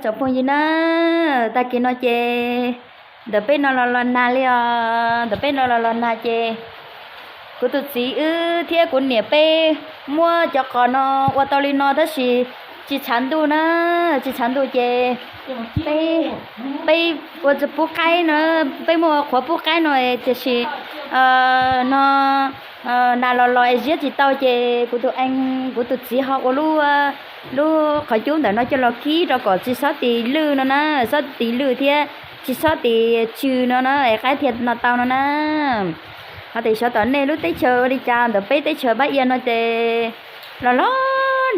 Tsoom phooj ywg na, tag kis no ces ntawm peb no los los nag li os, ntawm peb no los los nag ces kuv tus txiv wb thiab kuv niam peb muab cov qos no ua tau li no tab sis tsis tshav ntuj na, tsis tshav ntuj ces peb, peb ua pub qaib no, peb muaj qhuav pub qaib no tiam sis no nag los los es ziab tsis tau ces kuv tus, kuv tus txiv ho ua lub, lub qhov cub ntawm no coj los kib rau kom tsis xob tis lwj no na, xob tis lwj thiab tsis xob tis tsw no na es qaib thiaj no tau no na. Ho tias xyov tom nej lub teb chaws ua li cas, ntawm peb teb chaws Pab Ia no ces los los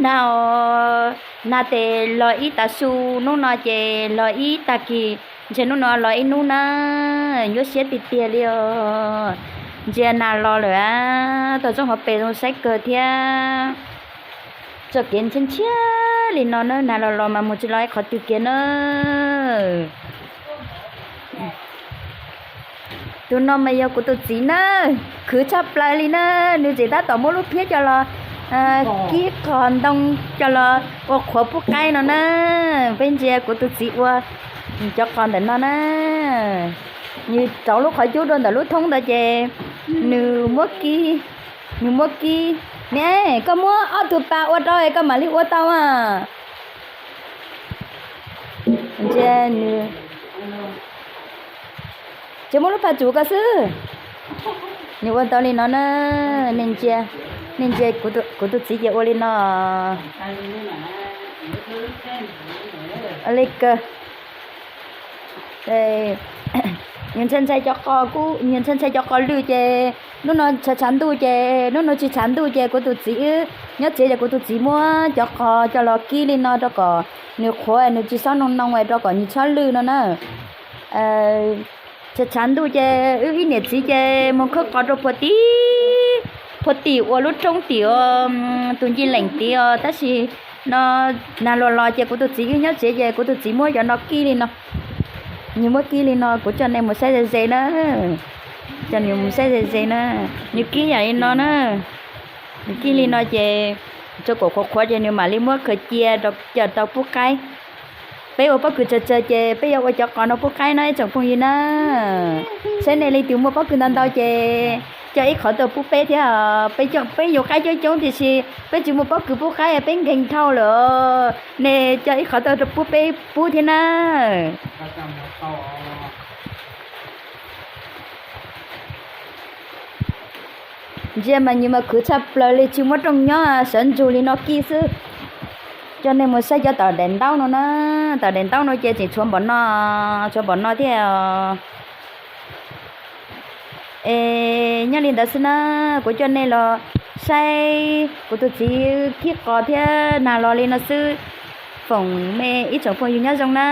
nag os, nag tes los ib tav su, hnub no ces los ib tag kis, ntshe hnub no los ib hnub na, nyuaj siab tiag tiag li os. Ntsia nag los lawm a, tau tsob hauv pes zoo saib kawg thiab. Txoj kev ntshiab ntshiab li no na, nag los los mas mus tsis los ib qhov twg kiag na. Tus no mas yog kuv tus txiv na, khwv tshaj plaws li na, nws tseem tab tom muab lub phiab coj los kib qos ntoo coj los ua qhuav pub qaib no na. Peb ntsia kuv tus txiv ua cov qos ntawm no na, nws rauv lub qhov cub rau ntawm lub thoob ntawd ces nws muab kib, nws muab kib. Niam, koj muab ob tug pas ua rau es koj mam li ua tau a. Ntsia nws, tsis muab lub phaj tsuv koj xwb. Nws ua tau li no na, nej ntsia, nej ntsia kuv tus txiv ces ua li no. Li kawg. Nws ntshai ntshai cov qos, nws ntshai ntshai cov qos lwj ces hnub no tshav tshav ntuj ces, hnub no tsis tshav ntuj ces kuv tus txiv wb nyob tsev ces kuv tus txiv muab cov qos coj los kib li no rau kom nws qhuav nws tsis xob noo noo rau kom nws txhob lwj no na. Tshav tshav ntuj ces wb ib niam txiv ces mus khawb qos rau puag tim, puag tim ua lub roob tim tus ncig leem tid os, tab sis no nag los los ces kuv tus txiv wb nyob tsev ces kuv tus txiv muab cov no kib li no. Nws muab kib li no, kuv coj nej mus saib ze ze na, coj nws mus saib ze ze na. Nws kib yam li no na, nws kib li no ces tso kom qhuav qhuav ces nws mam li muab khaws cia rau coj tau pub qaib. Peb ua pob kws tsawg tsawg ces peb yuav ua cov qos no pub qaib no ib tsoom phooj ywg na. Saib nej leej twg muaj pob kws ntau ntau ces coj ib qhov tuaj pub peb thiab. Peb coj, peb yuav qaib coob coob tiam sis peb tsis muaj pob kws pub qaib, peb nkeeg dhau lawm. Nej coj ib qhov tuaj pub peb pub thiab na. Ntsia mas nws mas khwv tshaj plaws li, tsis muaj rooj nyob, sawv ntsug li no kib xwb. Coj nej mus saib cov tom daim ntaub no na, tom daim ntaub no ces tseem tshuav npaum no, tshuav npaum no thiab. Es nyob li ntawd xwb na, kuv coj nej los saib kuv tus txiv kib qos thiab nag los li no xwb. Foom me ib tsoom phooj ywg nyob zoo na.